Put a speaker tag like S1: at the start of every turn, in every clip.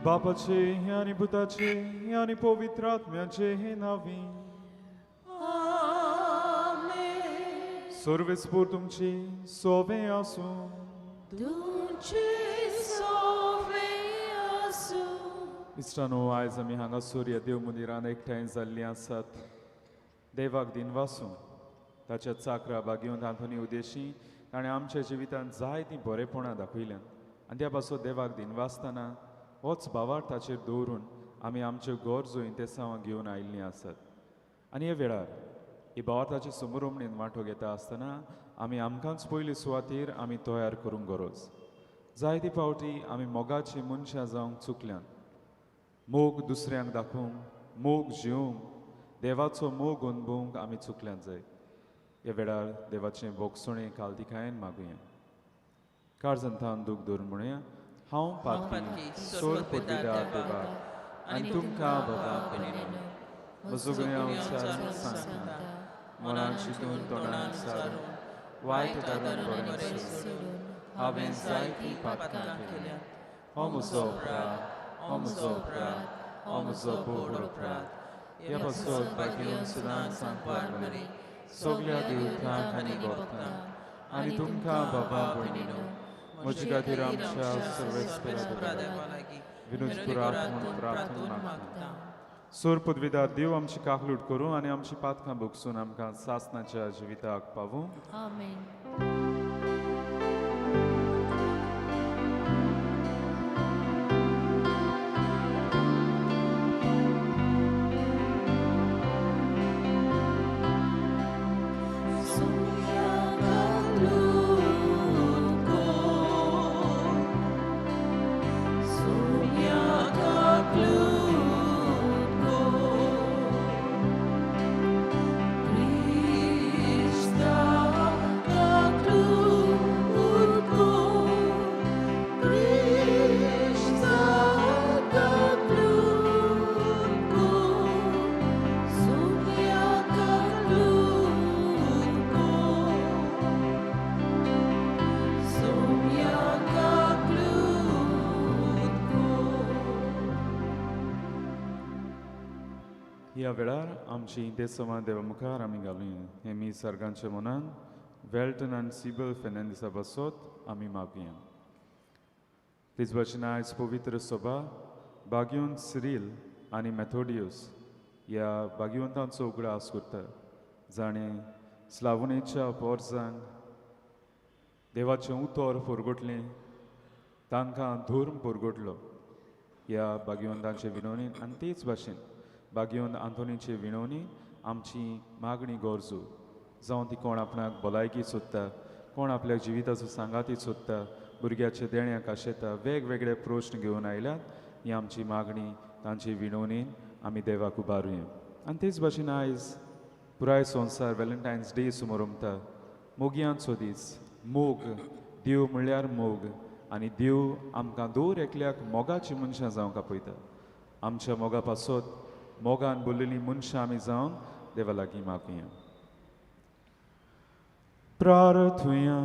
S1: बापाचे आनी पुताचे आनी पवित्र आत्म्याचे नांवी.
S2: आमेन.
S1: सर्वेस्पोर तुमची सोवे आसूं.
S2: तुमचे सोवे आसूं.
S1: इश्टानो, आयज आमी हांगासर ह्या देव मंदिरान एकठांय जाल्लीं आसात. देवाक दिनवासूं ताच्या चाकरा बागेवन आंथोनी उदेशी ताणें आमच्या जिवितांत जायतीं बरेपणां दाखयल्यांत आनी त्या पासून देवाक दिनवासतना होच भावार्थ ताचेर दवरून आमी आमच्यो गरजो इंतेसांवां घेवन आयिल्लीं आसात. आनी ह्या वेळार ही भावार्थाचे समोरमणेन वांटो घेता आसतना आमी आमकांच पयली सुवातेर आमी तयार करूंक गरज. जायते फावटी आमी मोगाची मनशां जावंक चुकल्यात. मोग दुसऱ्यांक दाखोवंक, मोग जिवंक, देवाचो मोग अनुभवूंक आमी चुकल्यात जाय. ह्या वेळार देवाचें भोगसणें कालदिकायेन मागुया. काळजांत दूख दवरून म्हणुया, हांव पातकी सोड पदवीदार देवाक आनी तुमकां बाबा भयणीनो म्हजो गुन्यांव सांगता, मनान चिंतून तोंडान सारून वायट धाडून बरें सोडून हांवें जायतीं पातकां केल्यात. हो म्हजो अपराध, हो म्हजो अपराध, हो म्हजो भोव अपराध. ह्या पासत भाग्योन सदांच सांगपाक मरे सगल्या देवतांक आनी भक्तांक आनी तुमकां बाबा भयणीनो म्हजे खातीर आमच्या सर्वेस्परा देवाक विनोद पुरात म्हूण प्रार्थना मागता. सोर पदवीदार देव आमची काकलूट करूं आनी आमची पातकां भोगसून आमकां सासनाच्या जिविताक पावूं.
S3: आमेन. ह्या वेळार आमची इंतेसमां देवा मुखार आमी घालुया. हे मी सर्गांच्या मनान वेल्टन आनी सिबल फेर्नांदिसा पासत आमी मागुया. तेच भाशेन आयज पवित्र सभा बाग्योन सिरील आनी मेथोडियस ह्या भाग्यवंतांचो उगडास करता, जाणें स्लावणेच्या पोरजांक देवाचें उतर पुरगोटलें, तांकां धर्म पुरगोटलो. ह्या भाग्यवंतांचे विनवणीन आनी तेच भाशेन भाग्यवंत आंतोनीचे विनवणी आमची मागणी गरजो, जावं ती कोण आपणाक भलायकी सोदता, कोण आपल्या जिविताचो सांगाती सोदता, भुरग्याच्या देण्याक आशेता, वेगवेगळे प्रश्न घेवन आयल्यात. ही आमची मागणी तांची विनवणीन आमी देवाक उबारुया. आनी तेच भाशेन आयज पुराय संवसार व्हॅलेंटायन्स डे समोरमता. मोगयांचो दीस. मोग, देव म्हणल्यार मोग आनी देव आमकां दर एकल्याक मोगाची मनशां जावंक आपयता. आमच्या मोगा पासत मोगान बोल्लेलीं मनशां आमी जावन देवा लागीं मागुया. प्रार्थुया.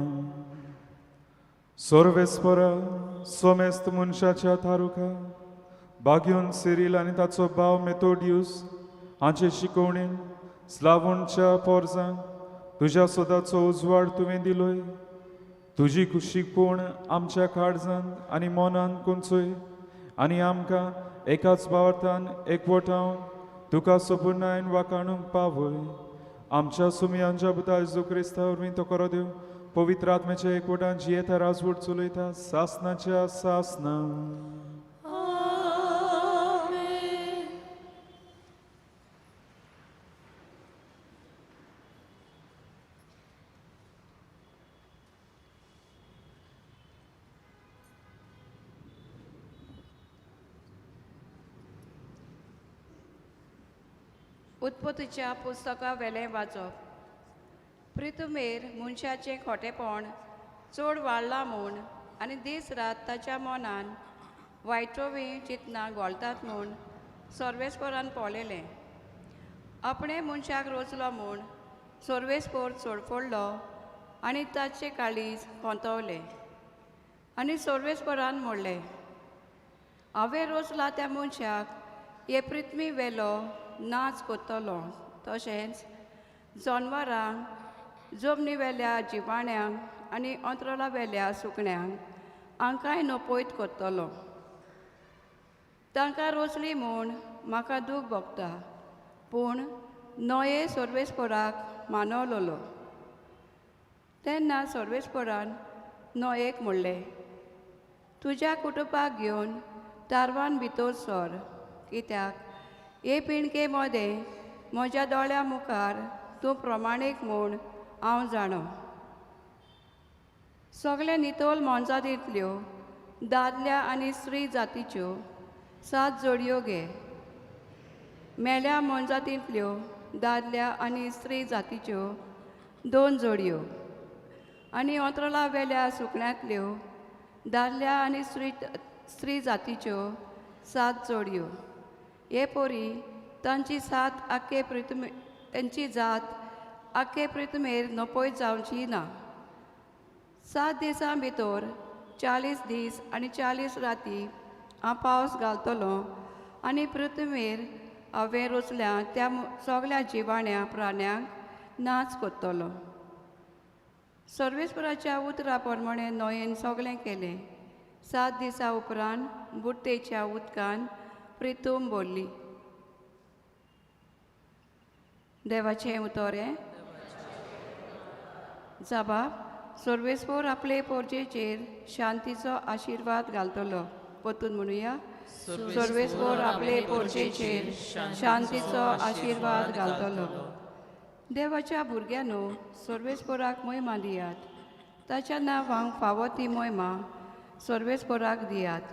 S3: सर्वेस्परा सोमेस्त मनशाच्या थारुका बाग्योन सिरील आनी ताचो भाव मेथोडियूस हांचे शिकोवणेन स्लावणच्या पोरजांक तुज्या सोदाचो उजवाड तुवें दिलोय. तुजी शिकवण आमच्या काळजांत आनी मनांत कोंचय आनी आमकां एकाच भावार्थान एकवटावन तुका सोपुर्णायन वाकाणूंक पावय. आमच्या सुमयांच्या पुता जेजू क्रिस्ता वरवीं तो करो देव पवित्र आत्म्याच्या एकवटान जियेता राजवट चलयता सासनाच्या सासना.
S2: आमेन.
S4: उत्पत्तीच्या पुस्तका वेलें वाचप. प्रितुमेर मनशाचें खोटेपण चड वाडलां म्हूण आनी दीस रात ताच्या मनान वायटोवी चिंतनां घोळटात म्हूण सर्वेस्परान पळयलें. आपणें मनशाक रचलो म्हूण सर्वेस्पोर चडफडलो आनी ताचें काळीज कोंतवलें. आनी सर्वेस्परान म्हणलें, हांवें रोसला त्या मनशाक हे पृथ्वी वेलो नाच कोत्तलो, तशेंच जनवरांक, जमनी वेल्या जिवाण्यांक आनी अंतराळा वेल्या सुकण्यांक हांकांय नपयत कोत्तलो. तांकां रोसली म्हूण म्हाका दूख भोगता, पूण नये सर्वेस्पराक मानवलोलो. तेन्ना सर्वेस्परान नोयेक म्हणलें, तुज्या कुटुंबाक घेवन तारवान भितर सर, कित्याक हे पिणके मदें म्हज्या दोळ्या मुखार तूं प्रमाणीक म्हूण हांव जाणो. सगळे नितळ मोनजातींतल्यो दादल्या आनी स्त्री जातीच्यो 7 जोडयो घे. मेल्या मोनजातींतल्यो दादल्या आनी स्त्री जातीच्यो 2 जोडयो आनी अंतराळा वेल्या सुकण्यांतल्यो दादल्या आनी स्त्री जातीच्यो 7 जोडयो. हे पोरी तांची सात आख्खे पृथ्वी तांची जात आख्खे पृथ्वीर नपयत जावची ना. 7 दिसां भितर 40 दीस आनी 40 राती हांव पावस घालतलो आनी पृथ्वीर हांवें रोसल्या त्या सगळ्या जिवाण्या प्राण्यांक नाच कोत्तलो. सर्वेस्पराच्या उतरा प्रमाणें नोयेन सगळें केलें. 7 दिसां उपरांत बुडटेच्या उदकान प्रितूम भरली. देवाचें उतर हें. जबाब सर्वेस्पोर आपले पोरजेचेर शांतीचो आशिर्वाद घालतलो. परतून म्हणुया, सर्वेस्पोर आपले पोरजेचेर शांतीचो आशिर्वाद घालतलो. देवाच्या भुरग्यांनो, सर्वेस्पोराक मोहिमा दियात, ताच्या नांवांक फावो ती मोहिमा सर्वेस्पोराक दियात.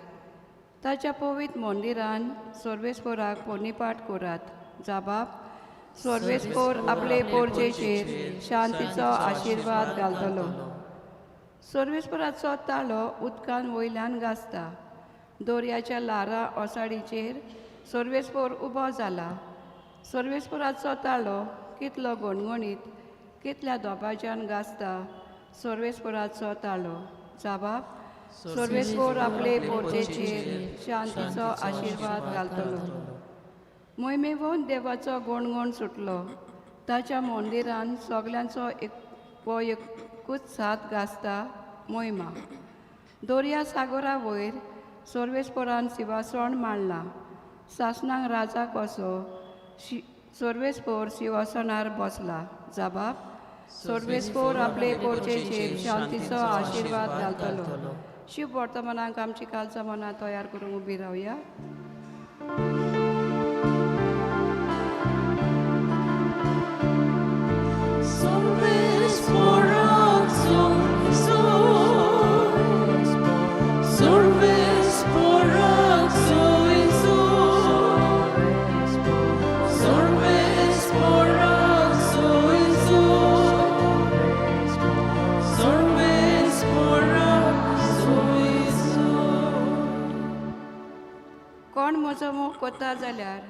S4: ताच्या पवित्र मंदिरान सर्वेस्पोराक पोनीपाट करात. जबाब सर्वेस्पोर आपले पोरजेचेर शांतीचो आशिर्वाद घालतलो. सर्वेस्पोराचो ताळो उदकान वयल्यान गाजता. दर्याच्या ल्हारां ओसाडीचेर सर्वेस्पोर उबो जाला. सर्वेस्पोराचो ताळो कितलो गणगणीत, कितल्या दोबाज्यान गाजता सर्वेस्पोराचो ताळो. जबाब सर्वेस्पोर आपले पोरजेचेर शांतीचो आशिर्वाद घालतलो. मोहिमेवन देवाचो गणगण सुटलो. ताच्या मंदिरान सगल्यांचो एकूच साथ गाजता मोहिमा. दर्या सागरा वयर सर्वेस्पोरान शिवासण मांडलां. सासणांक राजा कसो सर्वेस्पोर शिवासनार बसला. जबाब सर्वेस्पोर आपले पोरजेचेर शांतीचो आशिर्वाद घालतलो. शिव वर्तमानाक आमची कालचा मनां तयार करूंक उबी रावया. कोण म्हजो मोग कोता जाल्यार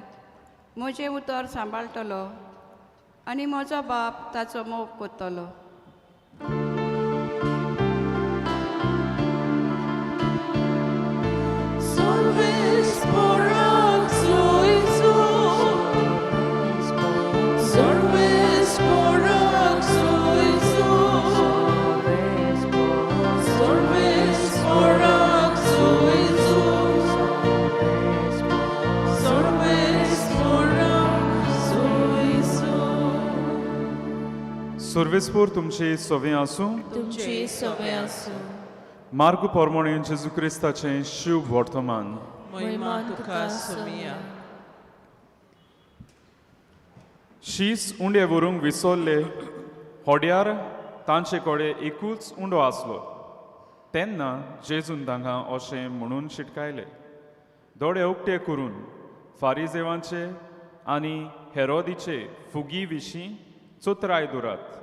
S4: म्हजें उतर सांबाळटलो आनी म्हजो बाप ताचो मोग कोत्तलो.
S3: सर्वेस्पोर तुमचे सवे आसूं.
S2: तुमचे सवे आसूं.
S3: मार्ग प्रमाणे जेजू क्रिस्ताचें शुभ वर्तमान.
S2: महिमा तुका सोमिया.
S3: शीस उंडे व्हरूंक विसरले होड्यार तांचे कडेन एकूच उंडो आसलो. तेन्ना जेजून तांकां अशें म्हणून शिटकायले, दोळे उक्ते करून फारिजेवांचे आनी हेरोदीचे फुगी विशीं चोत्राय दवरात.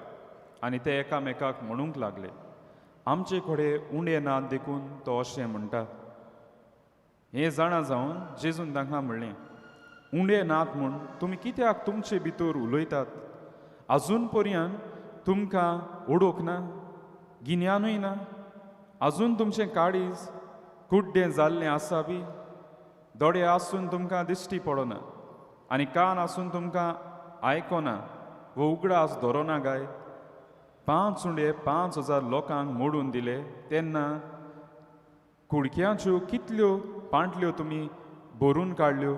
S3: आनी ते एकामेकाक म्हणूंक लागले, आमचे कडेन उंडे ना देखून तो अशें म्हणटा. हें जाणा जावन जेजून तांकां म्हणलें, उंडे नात म्हूण तुमी कित्याक तुमचे भितर उलयतात? आजून पर्यंत तुमकां ओडोक ना, गिन्यानूय ना, आजून तुमचें काळीज कुड्डें जाल्लें आसा बी? दोळे आसून तुमकां दिश्टी पडना आनी कान आसून तुमकां आयकोना वो उगडास दवरना काय? 5 उंडे 5000 लोकांक मोडून दिले तेन्ना कुडक्यांच्यो कितल्यो पांटल्यो तुमी भरून काडल्यो?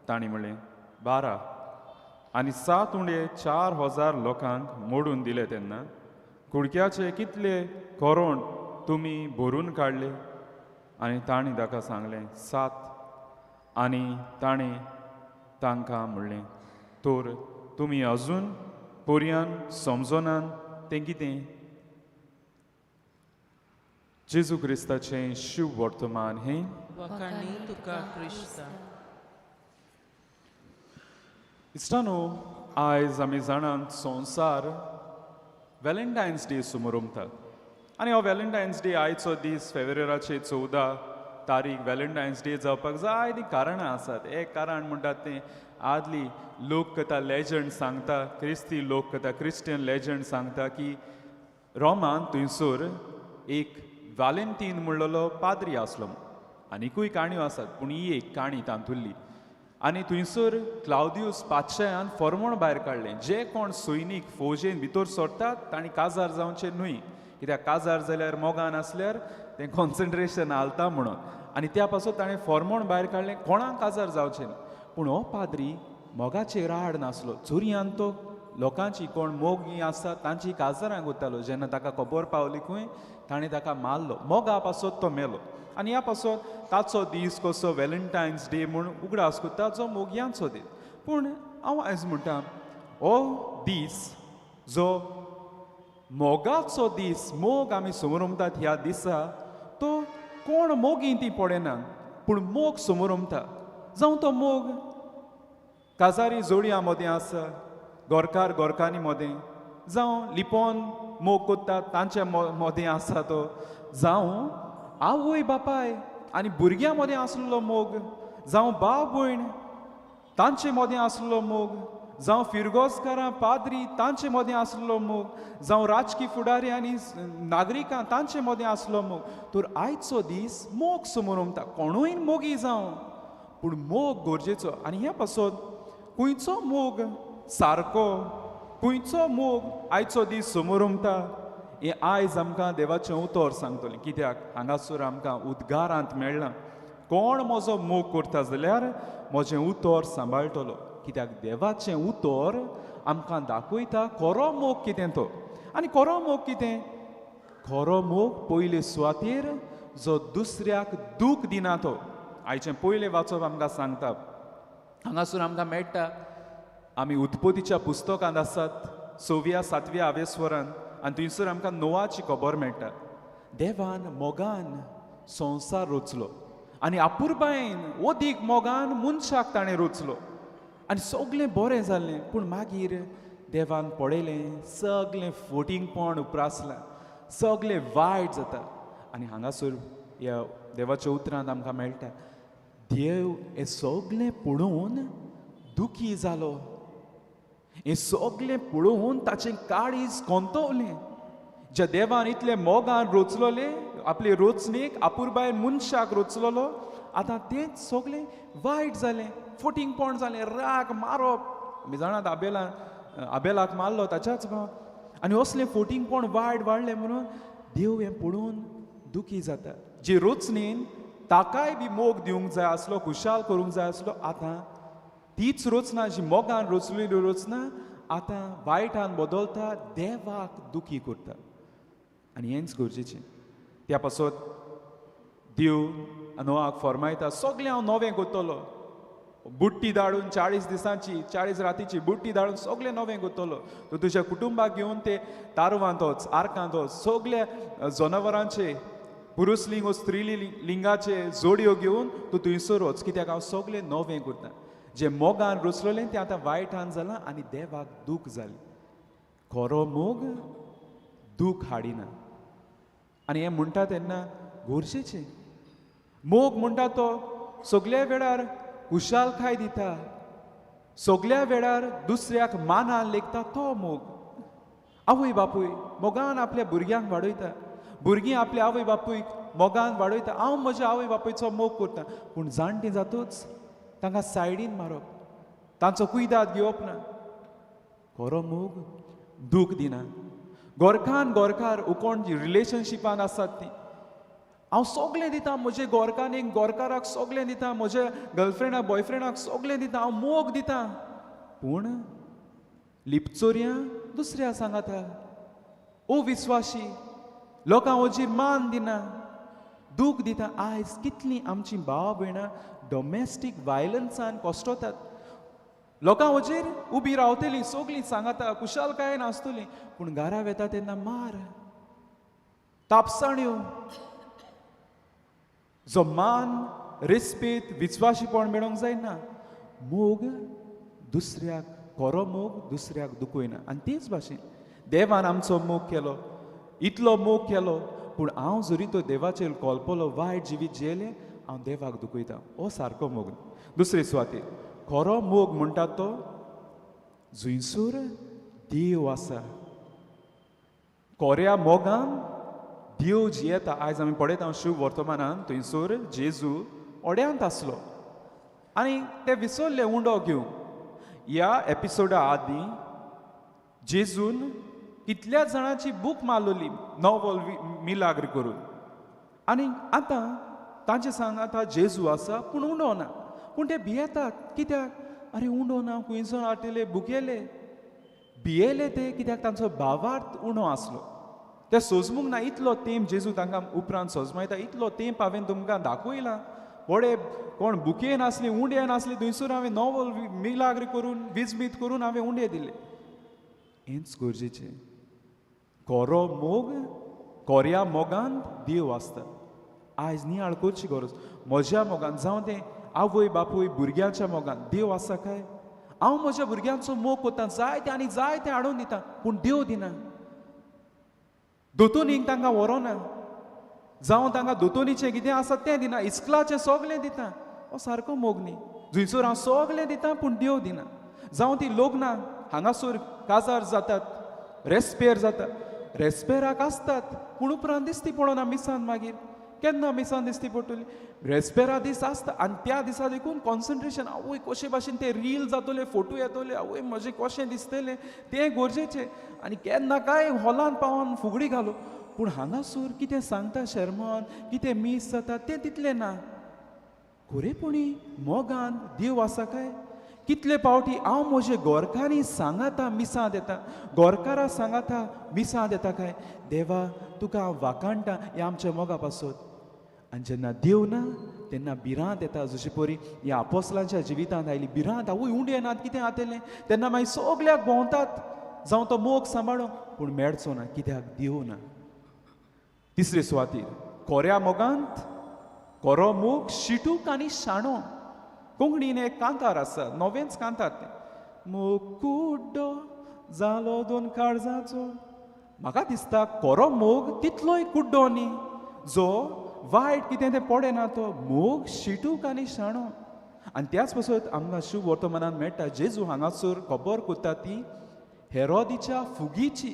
S3: तांणी म्हणलें, 12. आनी 7 उंडे 4000 लोकांक मोडून दिले तेन्ना कुडक्याचे कितले कोरोण तुमी भरून काडले? आनी तांणी ताका सांगलें, 7. आनी ताणें तांकां म्हणलें, तर तुमी अजून पोरयान समजनात तें कितें? जेजू क्रिस्ताचें शिव वर्तमान हें.
S2: वाखाणी तुका क्रिस्ता.
S3: इश्टानो, आयज आमी जाणात संवसार व्हॅलेंटायन्स डे समोरमतात आनी हो व्हॅलेंटायन्स डे आयचो दीस फेब्रुवाराचे 14 तारीख व्हॅलेंटायन्स डे जावपाक जायतीं कारणां आसात. एक कारण म्हणटात तें आदली लोककथा लेजंड सांगता, क्रिस्ती लोककथा क्रिस्टियन लेजंड सांगता की रोमान थंयसर एक वालेंतीन म्हणलेलो पाद्री आसलो. आनिकूय काणयो आसात पूण ही एक काणी तातूंतली. आनी थंयसर क्लावदियूस पातशायान फॉर्मोण भायर काडलें, जे कोण सैनीक फौजेन भितर सरतात तांणी काजार जावचें न्हय, कित्याक काजार जाल्यार मोगान आसल्यार तें कॉन्सन्ट्रेशन हालता म्हणून. आनी त्या पासून ताणें फॉर्मोण भायर काडलें कोणाक काजार जावचें न्हय. पूण हो पाद्री मोगाचेर आड नासलो, चोरयान तो लोकांची कोण मोगी आसा तांची काजारां करतालो. जेन्ना ताका खबर पावली खंय ताणें ताका मारलो, मोगा पासत तो मेलो. आनी ह्या पासत ताचो दीस कसो व्हॅलेंटायन्स डे म्हूण उगडास करता, जो मोगयांचो दीस. पूण हांव आयज म्हणटा हो दीस जो मोगाचो दीस, मोग आमी समोरमतात ह्या दिसा, तो कोण मोगी ती पळयना पूण मोग समोरमता. जावं तो मोग काजारी जोडयां मदें आसा, गोरकार गोरकांनी मदें, जावं लिपोन मोग करता तांच्या मदें आसा तो, जावं आवय बापाय आनी भुरग्यां मदें आसलेलो मोग, जावं भाव भयण तांचे मदें आसलेलो मोग, जावं फिरगोजकारां पाद्री तांचे मदें आसलेलो मोग, जावं राजकी फुडारी आनी नागरिकां तांचे मदें आसलो मोग. तर आयचो दीस मोग समोर उमता, कोणूय मोगी जावं पूण मोग गरजेचो. आनी ह्या पासत खंयचो मोग सारको, खंयचो मोग आयचो दीस समोर उमता हें आयज आमकां देवाचें उतर सांगतलें. कित्याक हांगासर आमकां उद्गारांत मेळना, कोण म्हजो मोग करता जाल्यार म्हजें उतर सांबाळटलो. कित्याक देवाचें उतर आमकां दाखयता खरो मोग कितें तो. आनी खरो मोग कितें? खरो मोग पयले सुवातेर जो दुसऱ्याक दूख दिना तो. आयचें पयलें वाचप आमकां सांगता, हांगासर आमकां मेळटा आमी उत्पत्तीच्या पुस्तकांत आसात 6व्या 7व्या आवेस्वरान, आनी थंयसर आमकां नोवाची खबर मेळटा. देवान मोगान संवसार रचलो आनी अपुरबायेन अदीक मोगान मनशाक ताणें रचलो आनी सगळें बरें जालें. पूण मागीर देवान पळयलें सगळें फोटिंगपण उप्रासलां, सगळें वायट जाता. आनी हांगासर ह्या देवाच्या उतरांत आमकां मेळटा देव हें सगळें पळोवन दुखी जालो, हें सगळें पळोवन ताचें काळीज कोंतवलें. ज्या देवान इतले मोगान रचलोले आपले रचणेक अपुरबायेन मनशाक रचलोलो, आतां तेंच सगळें वायट जालें, फोटिंगपण जालें, राग मारप. आमी जाणात आबेलाक मारलो ताच्याच भाव. आनी असलें फोटिंगपण वायट वाडलें म्हणून देव हें पळोवन दुखी जाता. जे रचणेन ताकाय बी मोग दिवंक जाय आसलो, खुशाल करूंक जाय आसलो, आतां तीच रचना जी मोगान रचलेली रचना आतां वायटान बदलता, देवाक दुखी करता. आनी हेंच गरजेचें. त्या पासत देव नोवाक फॉर्मायता, सगळें हांव नवें करतलो, बुट्टी धाडून 40 दिसांची 40 रातीची बुट्टी धाडून सगळें नवें करतलो. तूं तुज्या कुटुंबाक घेवन ते तारवांत वच, आर्कांत वच, सगल्या जनावरांचे पुरुसलिंग व स्त्रीलिंगाचे जोडयो घेवन तूं थंयसर वच, कित्याक हांव सगळें नवें करता. जें मोगान रचलोलें तें आतां वायटान जालां आनी देवाक दूख जालें. खरो मोग दूख हाडिना. आनी हें म्हणटा तेन्ना गरजेचें. मोग म्हणटा तो सगल्या वेळार खुशालकाय दिता, सगल्या वेळार दुसऱ्याक मानान लेखता तो मोग. आवय बापूय मोगान आपल्या भुरग्यांक वाडयता, भुरगीं आपल्या आवय बापूयक
S1: मोगान वाडयता, हांव म्हज्या आवय बापायचो मोग करता, पूण जाणटीं जातूच तांकां सायडीन मारप, तांचो कुयदाद घेवप ना. खरो मोग दूख दिना. गोरखान गोरकार कोण रिलेशनशिपान आसात ती, हांव सगळें दिता म्हजे गोरकानीक, गोरकाराक सगळें दिता, म्हज्या गर्लफ्रेंडाक बॉयफ्रेंडाक सगळें दिता, हांव मोग दिता, पूण लिपचोरयां दुसऱ्या सांगाता, अविस्वाशी, लोकां वजीर मान दिना, दूख दिता. आयज कितलीं आमचीं भाव भयणां डोमेस्टीक वायलन्सान कश्टोतात. लोकां वजीर उबी रावतलीं, सगळीं सांगाता, कुशालकायेन आसतलीं, पूण घरा वेता तेन्ना मार, तापसाण्यो, जो मान, रेस्पेद, विस्वाशीपण मेळोंक जायना. मोग दुसऱ्याक, खरो मोग दुसऱ्याक दुखयना. आनी तेच भाशेन देवान आमचो मोग केलो, इतलो मोग केलो, पूण हांव जरी तो देवाचेर कोलपलो, वायट जिवीत जियेलें, हांव देवाक दुखयता. हो सारको मोग. दुसरे सुवातेर खरो मोग म्हणटा तो जंयसर देव आसा, कोऱ्या मोगान देव जियेता. आयज आमी पळयता शुभ वर्तमानान थंयसर जेजू ओड्यांत आसलो आनी ते विसरले उंडो घेवंक. ह्या एपिसोडा आदीं जेजून कितल्या जाणांची बूक मारलोली नोवल मिलाग्र करून, आनी आतां तांचे सांग आतां जेजू आसा पूण उंडो ना. पूण ते भियेतात. कित्याक? आरे उंडो ना, खुंयसर हाडटले, भुकेले, भियेले ते, कित्याक तांचो भावार्थ उणो आसलो. ते सोजमूंक ना. इतलो तेंप जेजू तांकां उपरांत सोजमायता, इतलो तेंप हांवें तुमकां दाखयला, व्हडे कोण बुकेन आसली, उंडे नासली, थंयसर हांवें नोवल मिलाग्र करून, विजमीत करून हांवें उंडे दिले. हेंच गरजेचें. खरो मोग, कोऱ्या मोगान देव आसता. आयज नियाळ करची गरज. म्हज्या मोगान, जावं तें आवय बापूय भुरग्यांच्या मोगान देव आसा काय? हांव म्हज्या भुरग्यांचो मोग करता, जायते आनी जायते हाडून दिता, पूण देव दिना. दोतोनीक तांकां व्हरोना, जावं तांकां दोतोनीचें कितें आसा तें दिना, इस्कुलाचें सगळें दिता. हो सारको मोग न्ही. जंयसर हांव सगळें दिता पूण देव दिना. जावं ती लग्नां हांगासर काजार जातात, रेस्पेर जाता, रेस्पेराक आसतात, पूण उपरांत दिसती पडना मिसान. मागीर केन्ना मिसान दिसती पडटली? रेस्पेरा दीस आसता आनी त्या दिसा देखून कॉन्सन्ट्रेशन, आवय कशे भाशेन ते रील जातले, फोटो येतले, आवय म्हजें कशें दिसतलें, तें गरजेचें. आनी केन्ना काय हॉलान पावोन फुगडी घालू, पूण हांगासर कितें सांगता शर्मान, कितें मीस जाता तें तितलें ना. खरेपणी मोगान देव आसा काय? कितले पावटी हांव म्हजे गोरकांनी सांगाता मिसांत येता, गोरकारा सांगाता मिसांत येता काय? देवा तुका हांव वाखाणटा ह्या आमच्या मोगा पासत. आनी जेन्ना देव ना तेन्ना भिरांत येता. जशे परी ह्या आपोसलांच्या जिवितांत आयली भिरांत, आवय उंडे नात कितें जातलें, तेन्ना मागीर सगल्याक भोंवतात, जावं तो मोग सांबाळूंक, पूण मेळचो ना, कित्याक देव ना. तिसरे सुवातीर कोऱ्या मोगांत कोरो मोग शिटूक आनी शाणो. कोंकणीन एक कांतार आसा, नवेंच कांतार तें, मोग कुड्डो जालो दोन काळजाचो. म्हाका दिसता कोरो मोग तितलोय कुड्डो न्ही, जो वायट कितें तें पडना, तो मोग शिटूक आनी शाणो. आनी त्याच पासत आमकां शुभ वर्तमानान मेळटा, जेजू हांगासर खबर करता ती हेरोदीच्या फुगीची.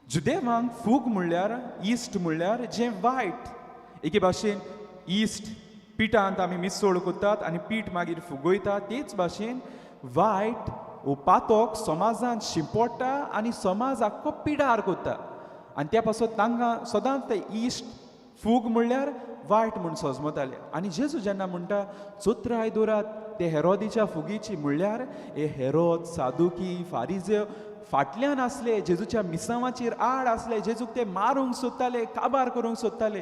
S1: जुदेवांक फूग म्हणल्यार इश्ट, म्हणल्यार जें वायट. एके भाशेन इश्ट पिठांत आमी मिसळ करतात आनी पीठ मागीर फुगयतात, तेच भाशेन वायट वो पातोक समाजान शिंपडटा आनी समाज आख्खो पिडार करता. आनी त्या पासत तांकां सदांच ते इश्ट फूग म्हणल्यार वायट म्हूण सजमताले. आनी जेजू जेन्ना म्हणटा चोत्राय दवरात ते हेरोदीच्या फुगीची, म्हणल्यार हे हेरोद, सादुकी, फारिजेव फाटल्यान आसले, जेजूच्या मिसांवाचेर आड आसले, जेजूक ते मारूंक सोदताले, काबार करूंक सोदताले.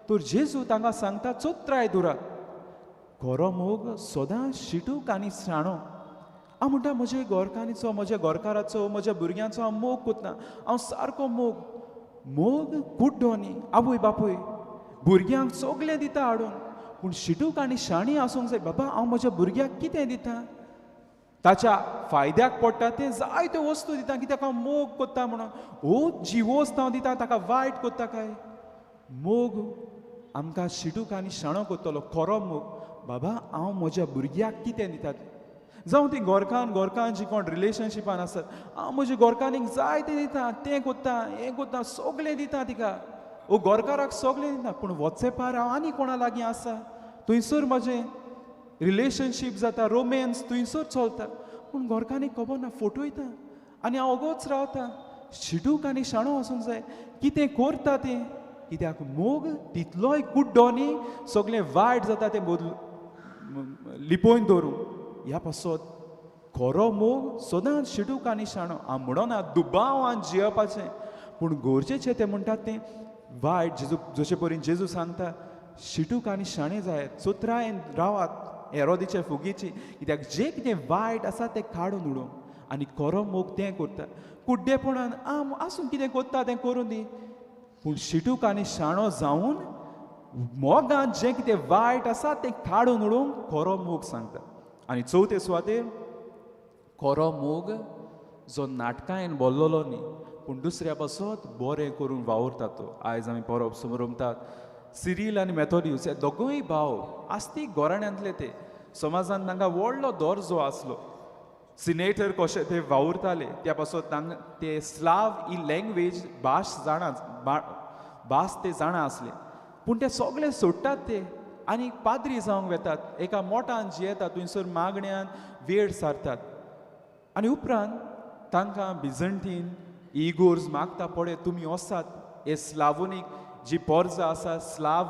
S1: तर जेजू तांकां सांगता चोत्राय दवरात. खरो मोग सदां शिटूक आनी शाणो. हांव म्हणटा म्हजे गोरकानीचो, म्हज्या गोरकाराचो, म्हज्या भुरग्यांचो हांव मोग करता, हांव सारको मोग. मोग कुड्डो न्ही. आवय बापूय भुरग्यांक सगलें दिता हाडून, पूण शिटूक आनी शाणी आसूंक जाय. बाबा हांव म्हज्या भुरग्याक कितें दिता, ताच्या फायद्याक पडटा तें जायत्यो वस्तू दिता, कित्याक हांव मोग करता म्हणून. हो जी वस्त हांव दिता ताका वायट करता काय? मोग आमकां शिटूक आनी शाणो करतलो, खरो मोग. बाबा हांव म्हज्या भुरग्याक कितें दिता, जावं ती गोरकान गोरकान जी कोण रिलेशनशिपान आसत, हांव म्हज्या गोरकानीक जाय तें दिता, तें करता, हें करता, सगलें दिता तिका, ओ गोरकाराक सगळें दिता, पूण वॉट्सएपार हांव आनी कोणा लागीं आसा, थंयसर म्हजें रिलेशनशीप जाता, रोमेन्स थंयसर चलता, पूण गोरकांनी खबर ना, फटयता आनी हांव ओगोच रावता. शिटूक आनी शाणो वचूंक जाय, कितें करता तें, कित्याक मोग तितलोय कुड्डो न्ही, सगळें वायट जाता तें बदलू लिपोवन दवरूं. ह्या पासत खरो मोग सदांच शिटूक आनी शाणो. हांव म्हणना दुबावान जियेवपाचें, पूण गरजेचें तें म्हणटात तें वायट. जेजू जशे परीन जेजू सांगता शिटूक आनी शाणे जायात, चतुरायेन रावात हेरोदीचे फुगीची, कित्याक जें कितें वायट आसा तें काडून उडोवंक. आनी खरो मोग तें करता. कुड्डेपणान आम आसूं कितें करता तें करूं दी, पूण शिटूक आनी शाणो जावन मोगान जें कितें वायट आसा तें काडून उडोवंक खरो मोग सांगता. आनी चवथे सुवातेर खरो मोग जो नाटकायेन बोल्लोलो न्ही, पूण दुसऱ्या पासत बरें करून वावुरता तो. आयज आमी परब समरमतात सिरील आनी मेथोडियूस हे दोगूय भाव आस्तीक घराण्यांतले, ते समाजान तांकां व्हडलो दर्जो आसलो. सिनेटर कशे ते वावुरताले, त्या पासत तांकां ते स्लाव ही लँग्वेज भास जाणा, भास ते जाणा आसले, पूण ते सगळे सोडटात ते आनी पाद्री जावंक वेतात, एका मोठान जियेतात, थंयसर मागण्यान वेळ सारतात. आनी उपरांत तांकां बिजंटीन इगोर्ज मागता, पळय तुमी वसात हे स्लावोनीक जी पोर्जा आसा, स्लाव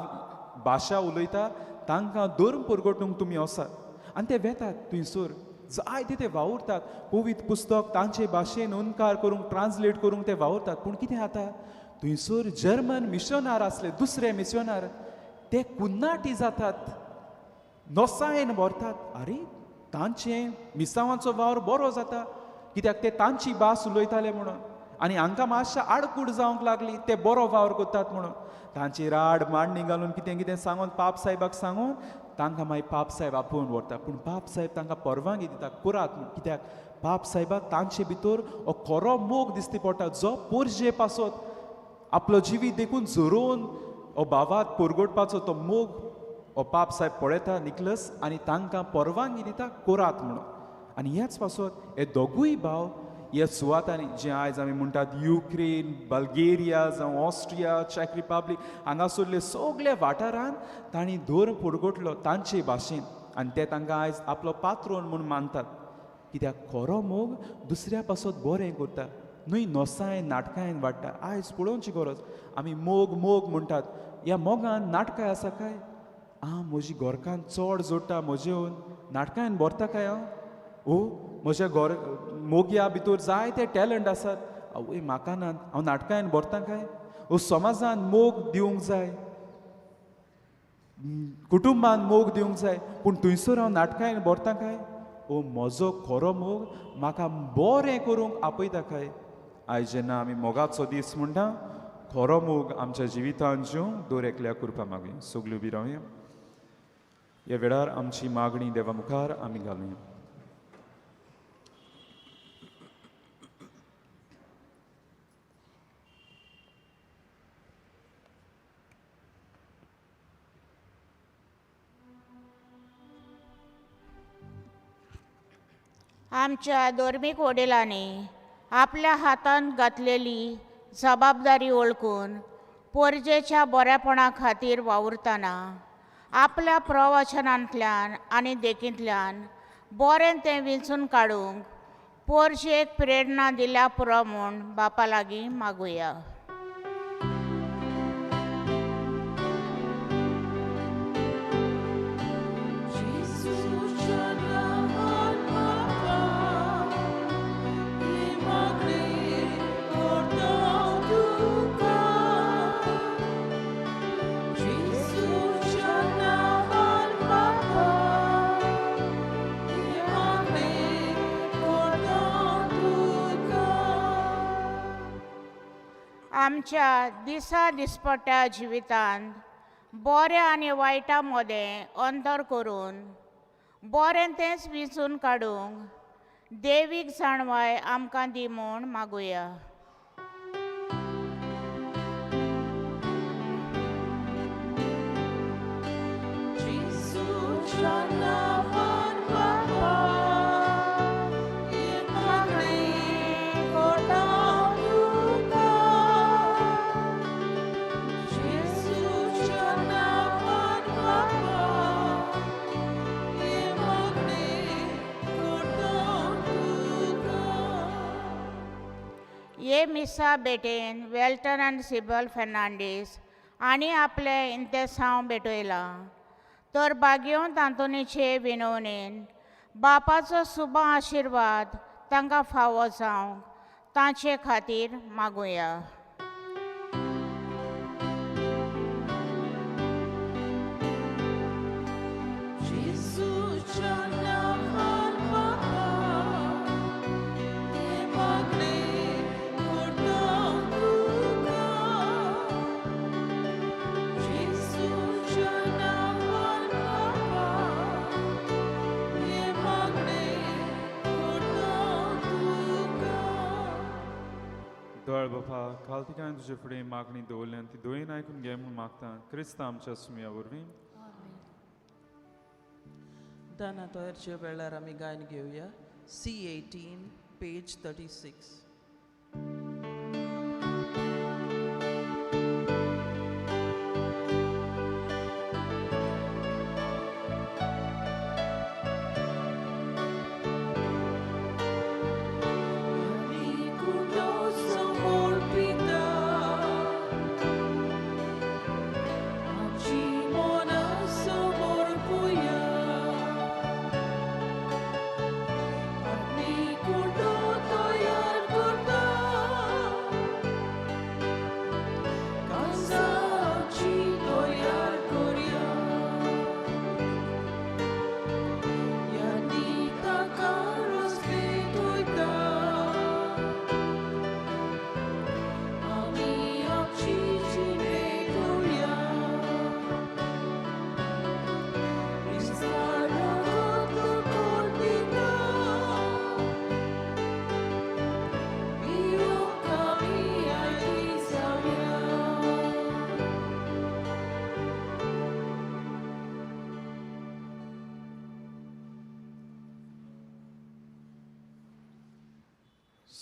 S1: भाशा उलयता, तांकां धर्म परगटूंक तुमी वसात. आनी ते वेतात थंयसर, जायते ते वावुरतात, पवित्र पुस्तक तांचे भाशेन अणकार करूंक, ट्रान्सलेट करूंक ते वावुरतात. पूण कितें जाता, थंयसर जर्मन मिशनार आसले, दुसरे मिशनार, ते कुन्नाटी जातात, नोसायेन भरतात. आरे तांचे मिसावांचो वावर बरो जाता, कित्याक ते तांची भास उलयताले म्हणून, आनी हांकां मातशें आडकूड जावंक लागली, ते बरो वावर करतात म्हणून. तांची राड मांडणी घालून कितें कितें सांगून पाप साहेबाक सांगून तांकां मागीर पाप साहेब आपोवन व्हरता. पूण पाप साहेब तांकां परवानगी दिता करात म्हूण, कित्याक पाप साहेबाक तांचे भितर हो खरो मोग दिसती पडटा, जो पोरजे पासत आपलो जिवीत देखून झरोवन हो भावात परगटपाचो तो मोग हो पाप साहेब पळयता निकलस, आनी तांकां परवानगी दिता करात म्हणून. आनी ह्याच पासत हे दोगूय भाव ह्या सुवातांनी जे आयज आमी म्हणटात युक्रेन, बल्गेरिया जावं ऑस्ट्रिया, चॅक रिपब्लीक, हांगासरले सगल्या वाठारांत तांणी धर्म परगटलो तांचे भाशेन, आनी ते तांकां आयज आपलो पात्रोन म्हूण मानतात. कित्याक खरो मोग दुसऱ्या पासत बरें करता न्हय, नोसायेन नाटकायेन वाडटा. आयज पळोवची गरज, आमी मोग मोग म्हणटात, ह्या मोगान नाटकां आसा काय? आं म्हजी घरकान्न चड जोडटा म्हजे, नाटकायेन भरता काय हांव? ओ म्हज्या घर मोगया भितर जायते टॅलंट आसात, आवय म्हाका ना, हांव नाटकायेन भरता काय? ओ समाजान मोग दिवंक जाय, कुटुंबान मोग दिवंक जाय, पूण थंयसर हांव नाटकायेन भरता काय? ओ म्हजो खरो मोग म्हाका बरें करूंक आपयता काय? आयज जेन्ना आमी मोगाचो दीस म्हणटा, खरो मोग आमच्या जिवितांत जीव दर एकल्या कृपा मागुया. सगल्यो उबी रावया. ह्या वेळार आमची मागणी देवा मुखार आमी घालुया.
S5: आमच्या धर्मीक वडिलांनी आपल्या हातांत घातलेली जबाबदारी वळखून पोरजेच्या बऱ्यापणा खातीर वावुरतना आपल्या प्रवचनांतल्यान आनी देखींतल्यान बरें तें विंचून काडूंक पोरजेक प्रेरणा दिल्या पुरो म्हूण बापा लागीं मागुया. आमच्या दिसा दिसपट्ट्या जिवितांत बऱ्या आनी वायटा मदें अंतर करून बरें तेंच विंचून काडूंक देवीक जाणवाय आमकां दी म्हूण मागुया. हे मिसा भेटेन वेल्टन आनी सिबल फेर्नांडीस आनी आपले इंतेसांव भेटयलां तर बागेवन तांतोनीचे विनवणेन बापाचो सुबा आशिर्वाद तांकां फावो जावंक तांचे खातीर मागुया.
S3: दयाळ बापा, काल तिकांय तुजे फुडें मागणी दवरल्यान ती दोयेन आयकून घे म्हूण मागता क्रिस्तांव आमच्या सुमया वरवीं.
S2: दाना तोयरच्या वेळार आमी गायन घेवया. C18 page 36.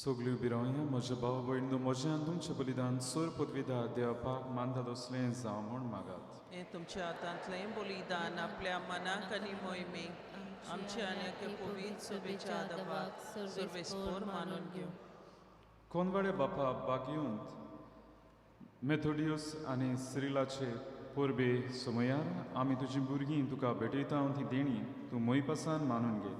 S3: सगल्यो बिरांया म्हज्या भाव भयण म्हजें आनी तुमचें बलिदान सोर पदवीदार देवपाक मानता तसलें जावं म्हूण मागात.
S2: हें तुमच्या हातांतलें बलिदान आपल्या मनाक आनी मोहिमेक आमच्या आनी पवित्र सभेच्या दबाक सर्वेस्पोर मानून घेवं.
S3: कोनवाडे बापा बागेवंत मेथोडियस आनी सिरिलाचे परबे समयार आमी तुजी भुरगीं तुका भेटयता ती देणी तूं मोयपासान मानून घे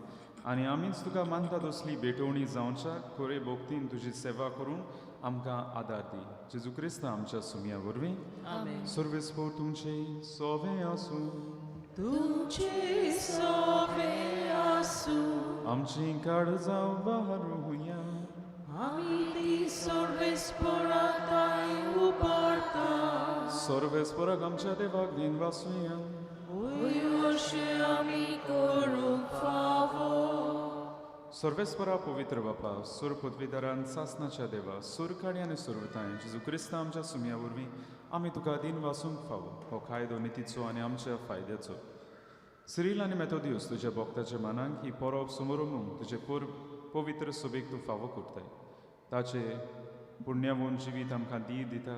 S3: आनी आमीच तुका मानता तसली भेटवणी जावच्या खरे भोक्तीन तुजी सेवा करून आमकां आदार दी. जेजू क्रिस्त आमच्या सुमया वरवीं. सर्वेस्पोर तुमचे सोवे आसूं.
S2: तुमचे सोवे आसूं.
S3: आमची काळजां वारुया.
S2: आमी ती सर्वेस्पोराताय उबारता.
S3: सर्वेस्पोराक आमच्या देवाक दिन वासुया.
S2: आमी करूंक फावो.
S3: सर्वेस्परा पवित्र बापा, सुर पदवीदारान सासनाच्या देवा, सुरकाडी आनी सुरवताय जेजू क्रिस्तांव आमच्या सुमया वरवीं आमी तुका दिन वासूंक फावो. हो कायदो नितीचो आनी आमच्या फायद्याचो. सिरील आनी मेथोदियस तुज्या भक्ताच्या मनाक ही परब समोरमूंक तुजे पवित्र सभेक तूं फावो करताय. ताचे पुण्यावून जिवीत आमकां दी दिता.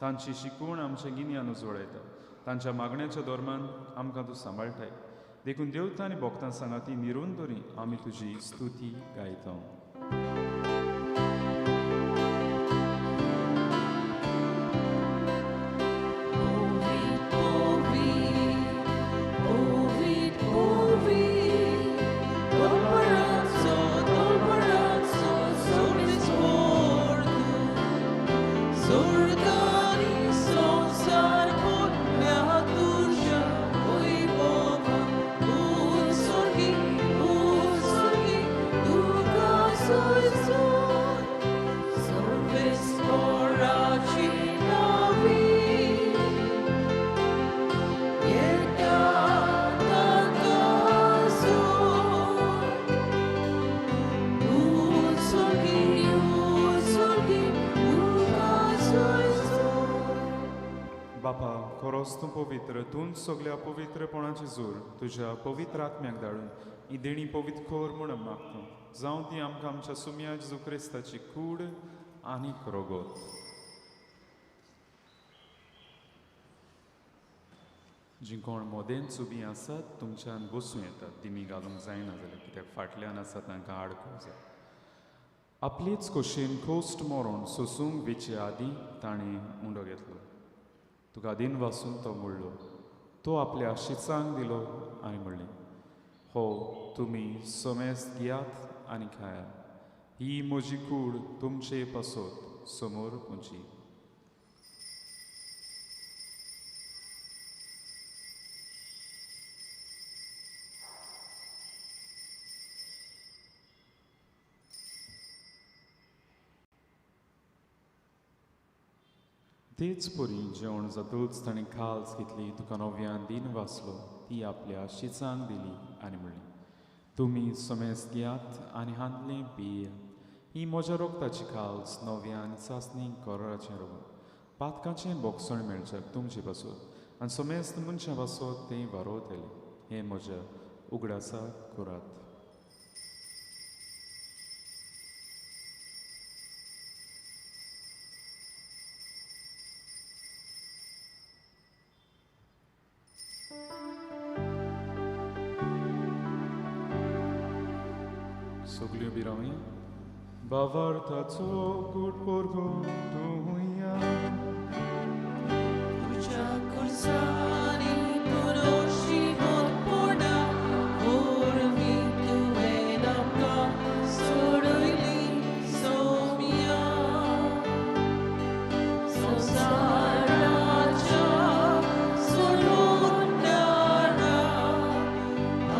S3: तांची शिकवण आमचें गिन्यान उजवाडायता. तांच्या मागण्याच्या धर्मान आमकां तूं सांबाळटाय. देखून देवता आनी भक्तां सांगाती निरंतरी आमी तुजी स्तुती गायता. तूं पवित्र, तूं सगल्या पवित्रपणाची जोर तुज्या पवित्र आत्म्याक धाडून ही देणी पवित्र कर म्हूण मागता. जावं ती आमकां आमच्या सुमया जेजू क्रिस्ताची कूड आनी रगत. जी कोण मोदेन उबीं आसात तुमच्यान बसूं येतात. दिमी घालूंक जायना जाल्यार कित्याक फाटल्यान आसा तांकां आडको जाय.
S1: आपलेच कुशीन कोस्ट मरोन सोसूंक वेचे आदीं ताणें उंडो घेतलो. तुका दिन वासून तो म्हणलो. तो आपल्या शिचांक दिलो आनी म्हणलें, हो तुमी समेस्त घेयात आनी खायात, ही म्हजी कूड तुमचे पासत समोर पुंची. तेच परी जेवण जातूच ताणें खाल्स घेतली, तुका नव्यान दिन वाचलो, ती आपल्या शिचांक दिली आनी म्हणली, तुमी समेस्त घेयात आनी हांतलें पियात, ही म्हज्या रोगताची खाल्स नव्यान सासणी कोराचें रोग पातकाचें बोगसण मेळच्याक तुमचे पासत आनी समेस्त मनशां पासत तें वारोवतलें. हें म्हज्या उगडासाक करात. सगल्यो बिरावया बावार्थाचो गुट पोरगो
S2: तुज्या खुर्सांनी पुरोशिवोत्पणा वरवीं तुवें आमकां सोडयली सोम्या. संवसाराच्या सोडवणारा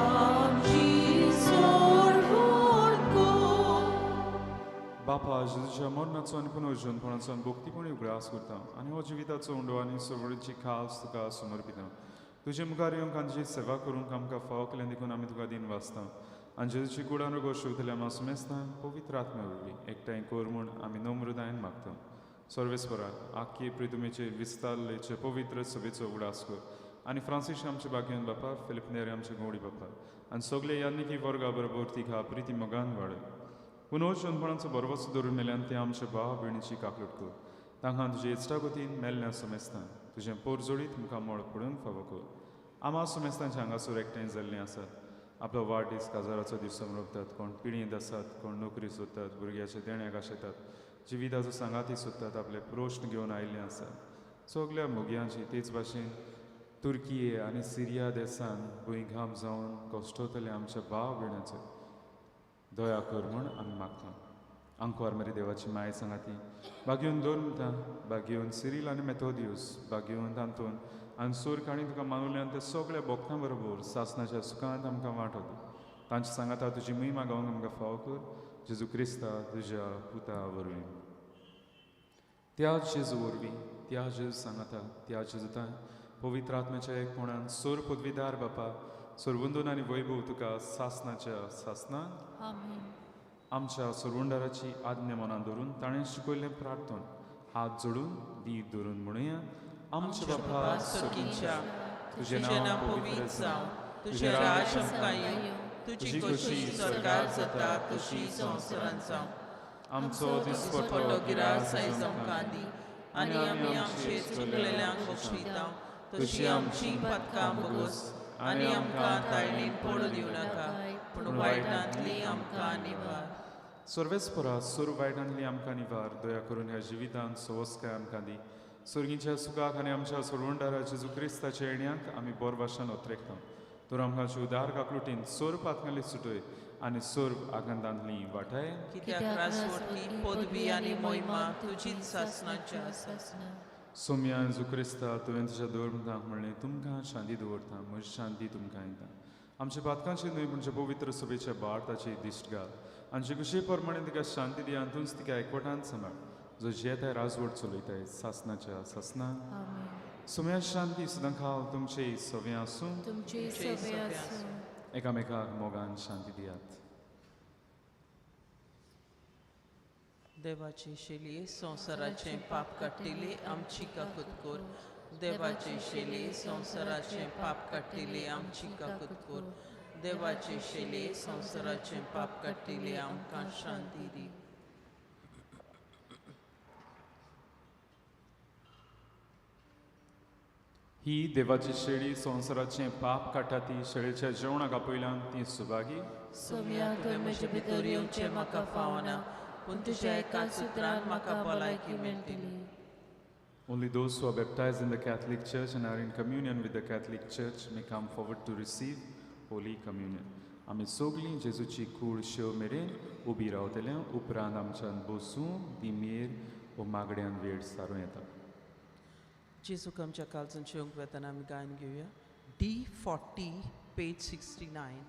S2: आमची सोडवण कर.
S1: बापा जेजूच्या मरणाचो आनी पुनर्जनपणाचो आनी भक्तीपणी उगडास करता आनी हो जिविताचो उंडो आनी सवळीची खास तुका समर्पिता. तुजे मुखार येवंक आनी तुजी सेवा करूंक आमकां फावो केलें देखून आमी तुका दिन वाचता आनी जेजूची कुडान रोगो शिवतल्या आमा सुमेस्तान पवित्र आत्म्या वरवीं एकठांय कर म्हूण आमी नम्रतायेन मागता. सर्वेस्परा आख्खे प्रितुमेचे विस्तारलेचे पवित्र सभेचो उगडास कर आनी फ्रांसीस आमचे बागेवन बापा, फिलिप नेरी आमचे गवडी बापा आनी सगळे यानिकी वर्गा बरोबर तिका प्रिती मोगान वाडय. पुनर्जनपणाचो बरोबच धरून मेल्यान ते आमच्या भाव भयणीची काकलूट कर. तांकां तुजे इश्टागतीन मेल्ल्या सुमेस्तान तुजें पोरजोडीत तुमकां मळ पडूंक फावो कर. आमा सुमेस्तांचे हांगासर एकठांय जाल्लीं आसात, आपलो वाडदीस काजाराचो दीस समरोपतात, कोण पिळयेंत आसात, कोण नोकरी सोदतात, भुरग्याच्या देण्याक आशेतात, जिविताचो सांगाती सोदतात, आपले प्रश्न घेवन आयिल्ले आसात. सगल्या मोगयांची तेच भाशेन तुर्कीये आनी सिरिया देसान भुंयघाम जावन कश्टवतले आमच्या भाव भयणाचो दया कर म्हूण आमी मागता. आंकवार मरी देवाची माय सांगाती बागेवन दोन बागेवन सिरील आनी मेथोदियूस बागेवन तांतून आनी सूर काणी तुका मानुल्यान ते सगळ्या भोक्तां बरोबर सासनाच्या सुखांत आमकां वांटो दी. तांच्या सांगाता तुजी महिमा गावंक आमकां फावो कर, जेजू क्रिस्ता तुज्या पुता वरवीं. त्या जेजू वरवीं, त्या जेजू सांगाता, त्या जेजुतान पवित्र आत्म्याच्या एकपणान सोर पदवीदार बापा सोरवंदून आनी वैभव तुका सासनाच्या सासना. आमच्या सोरवंडाराची आज्ञा मनान धरून ताणें शिकयल्लें प्रार्थन हात जोडून दी धरून म्हणुया. आमच्या बापा
S2: स्वर्गीच्या, तुजें नांव पवित्र जावं, तुजें राज आमकां येवं, तुजी खोशी स्वर्गार जाता तशी संवसारांत जावं.
S1: आमचो दिसपट्टो
S2: दिसपट्टो गिरास आयज आमकां दी आनी आमी आमचे चुकलेल्यांक बक्षिता तशी आमची पातकां भोगोस आनी आमकां ताळणीन पडूं दिवं नाका, पूण वायटांतली आमकां निवार.
S1: सर्वेस्परा सुर वायटांतली आमकां निवार. दया करून ह्या जिवितांत सवस्काय आमकां दी. सुर्गीच्या सुखाक आनी आमच्या सोडवणदारा जेजू क्रिस्ताच्या येण्याक आमी बोरभाशान ओतरेकता. तर आमकां उदार काकलुटीन सोर पातकांतली सुटय आनी सोर आकांतांतली वाटाय.
S2: कित्याक राजवटकी पदवी आनी मोहिमा तुजीच सासनाची आसा.
S1: सोम्या जेजू क्रिस्ता तुवें तुज्या धर्मतांक म्हणलें, तुमकां शांती दवरता, म्हजी शांती तुमकां दिता. आमच्या पातकांची न्हय पूण पवित्र सभेच्या भारताची दिश्ट घाल आनी जे कुशे प्रमाणे तिका शांती दी आनी तूंच तिका एकवटान सांबाळ, जो जियेताय राजवट चलयताय सासनाच्या सासना. सोम्या शांती सदां खाव तुमचे सवे आसूं. एकामेकाक मोगान शांती दियात.
S2: देवाची शेली संवसाराचें पाप काडटिली आमची काकूत कर. देवाची शेली संवसाराचें पाप काडटिली आमची काकूत कर. देवाची शेली संवसाराचें पाप काडटिली आमकां शांती दी.
S1: ही देवाची शेळी संवसाराचें पाप काडटा ती शेळीच्या जेवणाक आपयल्यान ती सुभागी.
S2: सोम्या, तुवें म्हजे भितर येवचें म्हाका फावना, पूण तुज्या एकाच उतरान म्हाका भलायकी मेळटली.
S3: Only those who are baptized in the Catholic Church and are in communion with the Catholic Church may come forward to receive Holy Communion. आमी सगळीं जेजूची कूड शेव मेरेन उबी रावतले, उपरांत आमच्यान बसूं दिमेर वो मागड्यान वेळ सारूं येता.
S2: जेजूक आमच्या काळजान जेवंक वेतना आमी गायन घेवया. D40, page 69.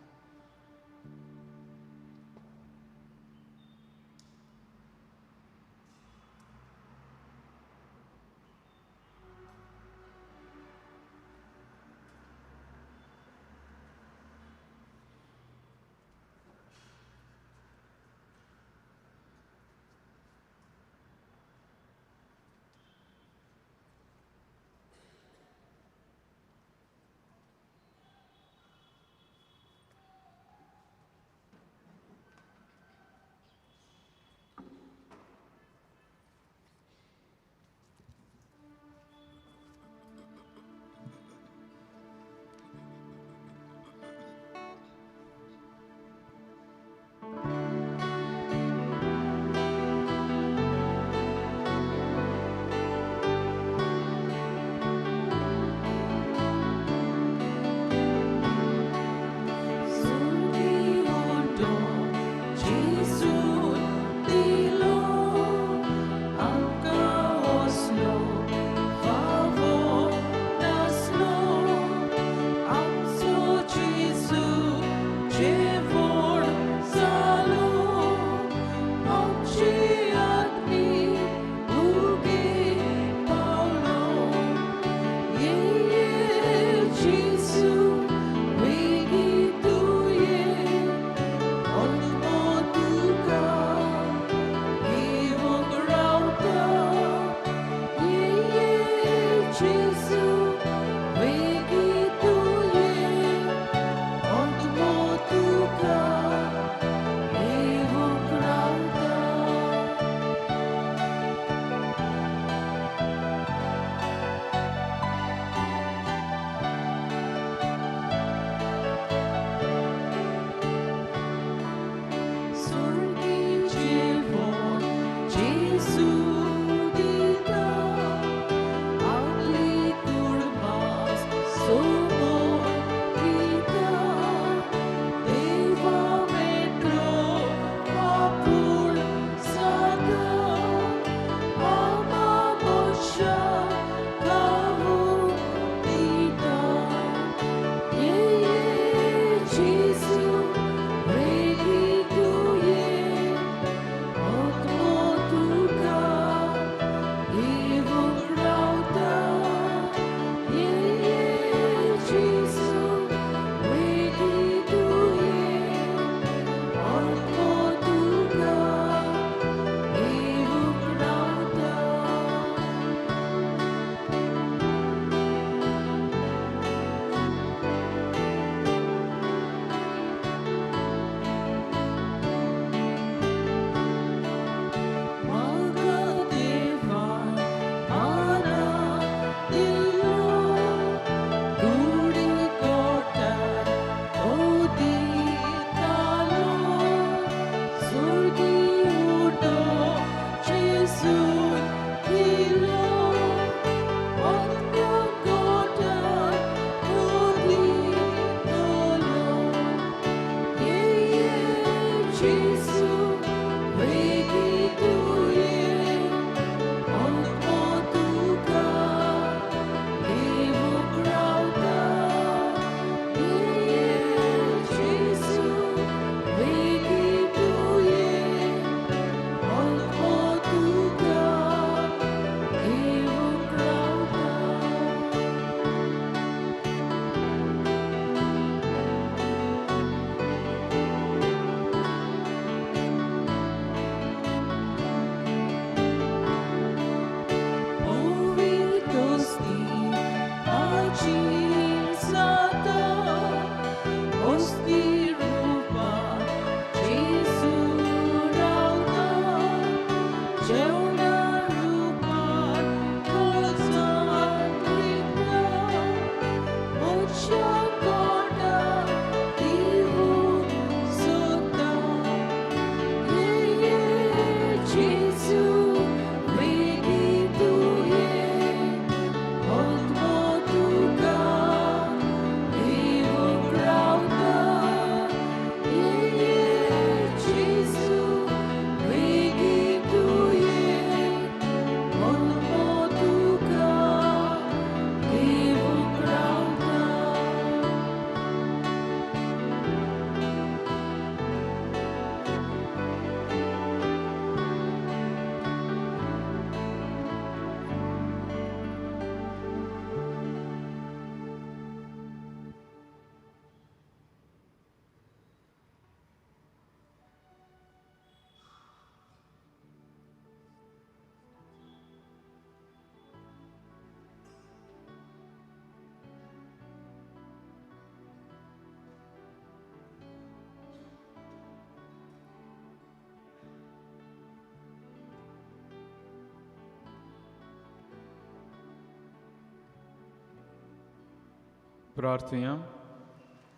S3: प्रार्थया.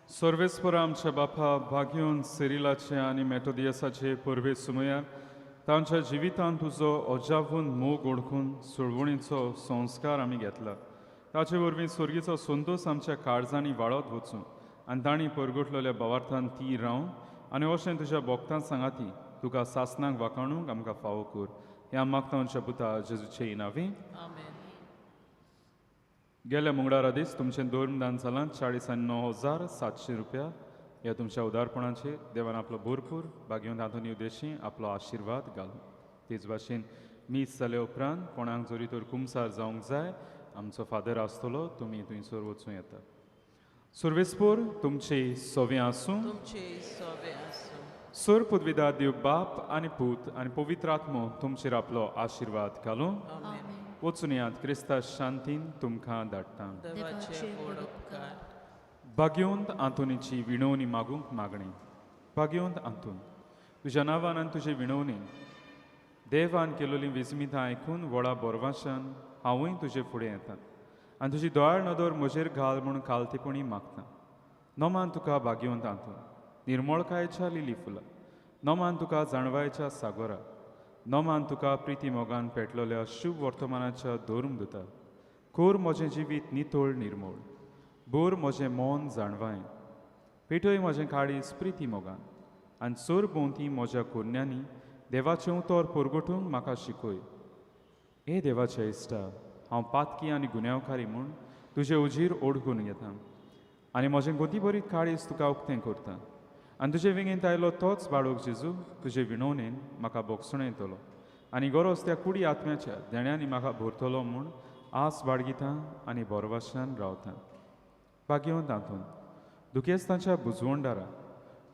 S3: सर्वेस्पर आमच्या बापा, भाग्योन सिरिलाचे आनी मेटोदियसाचे पुर्वे सुमयार तांच्या जिवितांत तुजो अजावून मोग ओळखून सुळवणीचो संस्कार आमी घेतला. ताचे वरवीं स्वर्गीचो संतोश आमच्या काळजांनी वाडत वचूं आनी तांणी परगटलेल्या भावार्थान ती रावूं आनी अशें तुज्या भक्तां सांगाती तुका सासनाक वाखाणूंक आमकां फावो कर. ह्या मागता आमच्या पुता जेजूचे नांवी.
S2: आमेन.
S3: गेल्या मंगळारा दीस तुमचें धर्मदान जालां 49,700 रुपया. ह्या तुमच्या उदारपणाचेर देवान आपलो भरपूर भाग्यवंत आंतोनी उदेशी आपलो आशिर्वाद घालूं. तेच भाशेन मीस जाल्या उपरांत कोणाक जरी तर कुमसार जावंक जाय आमचो फादर आसतलो, तुमी थंयसर वचूं येता. सुर्वेस्पोर तुमचे सोवे आसूं.
S2: तुमचे सोवे आसूं.
S3: सोर पुदविदा देव बाप आनी पूत आनी पवित्र आत्मो तुमचेर आपलो आशिर्वाद घालूं.
S2: आमेन.
S3: वचून यात क्रिस्ता शांतीन तुमकां धाडटा.
S2: देवाचे व्हड उपकार.
S3: भाग्यवंत आंतोनीची विणवणी मागूंक मागणी. भाग्यवंत आंतोन, तुज्या नांवान आनी तुजे विणवणेन देवान केलोलीं विस्मितां आयकून व्हडा बोरवाशान हांवूय तुजे फुडें येता आनी तुजी दोळार नदर म्हजेर घाल म्हूण कालतेपणी मागता. नमान तुका भाग्यवंत आंतोन, निर्मळकायेच्या लिली फुलां, नमान तुका जाणवायच्या सागोरा, नमान तुका प्रिती मोगान पेटलोल्या शुभ वर्तमानाच्या धर्म दुता. कोर म्हजें जिवीत नितळ निर्मळ, बोर म्हजें मन जाणवाय, पेटय म्हजें काळीज प्रिती मोगान आनी चोर भोंवती म्हज्या कोन्यांनी देवाचें उतर परगटूंक म्हाका शिकय. हे देवाच्या इश्टा, हांव पातकी आनी गुन्यांवकारी म्हूण तुजे उजीर ओडकून घेता आनी म्हजें गोतीभरीत काळीज तुका उक्तें करता आनी तुजे वेंगेंत आयलो तोच बाळूक जेजू तुजे विणवणेन म्हाका बोगसणो येतलो आनी गरज त्या कुडी आत्म्याच्या देण्यांनी म्हाका भरतलो म्हूण आस बाळगिता आनी बोरवाशान रावता. भाग्यवंत आंतोन, दुखेस्तांच्या बुजवणदारा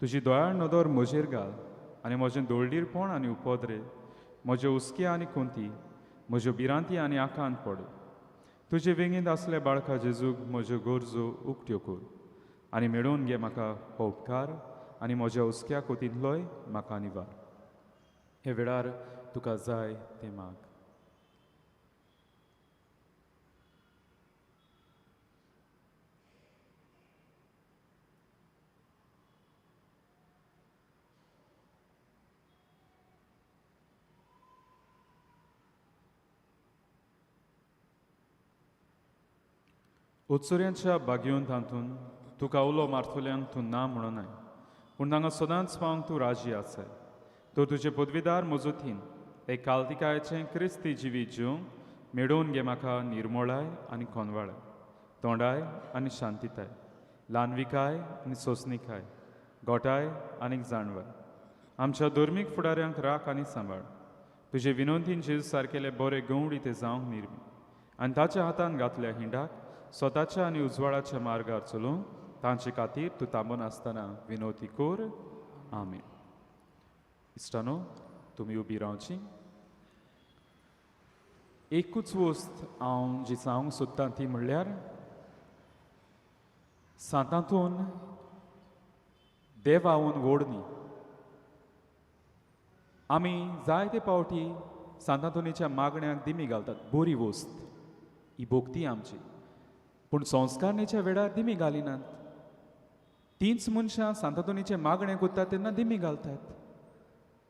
S3: तुजी दोळ्यार नदर म्हजेर घाल आनी म्हजें दोळडीरपण आनी उपद्रे, म्हज्यो हुस्के आनी कोंती, म्हज्यो भिरांती आनी आकांत पड. तुजे वेंगेंत आसले बाळका जेजूक म्हज्यो गरजो उक्त्यो कर आनी मेळोवन घे म्हाका हो उपकार आनी म्हज्या हुस्क्या कोतींतलोय म्हाका निवार. हे वेळार तुका जाय तें माग. उत्सुऱ्यांच्या बागेवन तातूंत तुका उलो मारतल्यांक तूं ना म्हणनाय, पूण तांकां सदांच पावंक तूं राजी आसाय. तर तुजे पदवीदार मजतीन एक कालतिकायेचें क्रिस्ती जिवीत जिवंक मेळोवन घे म्हाका निर्मोळाय आनी कोनवाळाय, तोंडाय आनी शांतिताय, ल्हानविकाय आनी सोंसणिकाय, गोठाय आनी जाणवाय. आमच्या धर्मीक फुडाऱ्यांक राख आनी सांबाळ. तुजे विनोदीन जेजू सारकेले बरे गंवडी ते जावंक निर्मी आनी ताच्या हातान घातल्या हिंडाक स्वताच्या आनी उजवाडाच्या मार्गार चलोवंक तांचे खातीर तूं थांबून आसतना विनोती कर. आमेन. इश्टानो, तुमी उबी रावची. एकूच वस्त हांव जी सांगूंक सोदतां ती म्हणल्यार सांतांतून देवावन व्हड न्ही. आमी जायते पावटी सांतांतोनीच्या मागण्याक दिमी घालतात. बरी वस्त ही भोक्ती आमची, पूण संस्कारणेच्या वेळार दिमी घालिनात. तींच मनशां सांतांतोनीचें मागणें करतात तेन्ना दिमी घालतात.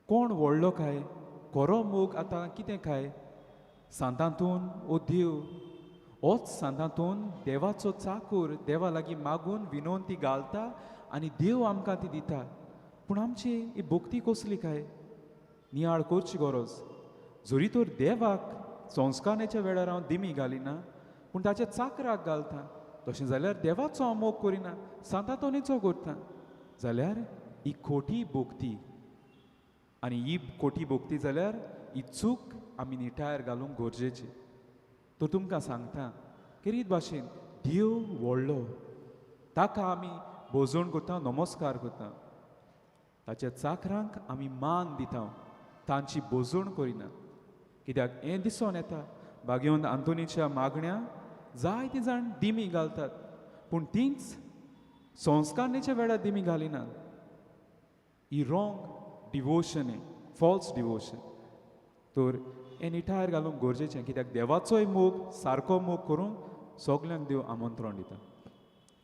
S3: कोण व्हडलो काय, खरो मोग आतां कितें काय? सांतांतून ओ देव, होच सांतांतून देवाचो चाकूर देवा लागीं मागून विनवती घालता आनी देव आमकां ती दिता. पूण आमची ही भक्ती कसली काय? नियाळ करची गरज. जरी तर देवाक संस्कारणेच्या वेळार हांव दिमी घालिना, पूण ताच्या चाकराक घालता. तशें जाल्यार देवाचो हांव मोग करिना, सांतांतोनीचो करता जाल्यार ही खोटी भोक्ती. आनी ही खोटी भोक्ती जाल्यार ही चूक आमी निटायर घालूंक गरजेची. तर तुमकां सांगता खेरीत भाशेन देव व्हडलो, ताका आमी भोजवण करता, नमस्कार करता, ताच्या चाकरांक आमी मान दिता, तांची भोजवण करिना. कित्याक हें दिसोन येता भाग्यवंत आंतोनीच्या मागण्या जायते जाण दिमी घालतात, पूण तींच संस्कारणेच्या वेळार दिमी घालिनात. ही रॉंग डिवोशन हें, फॉल्स डिवोशन. तर हें निटायर घालूंक गरजेचें, कित्याक देवाचोय मोग सारको मोग करूंक सगल्यांक देव आमंत्रण दिता.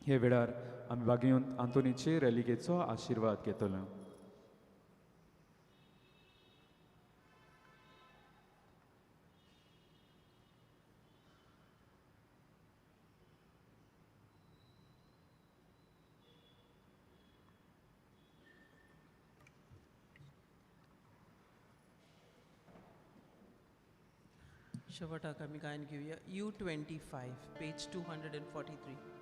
S1: हे वेळार आमी बागेवन आंतोनीचे रेलिगेचो आशिर्वाद घेतलो.
S2: शेवटाक आमी गायन घेवया U 25 page 243.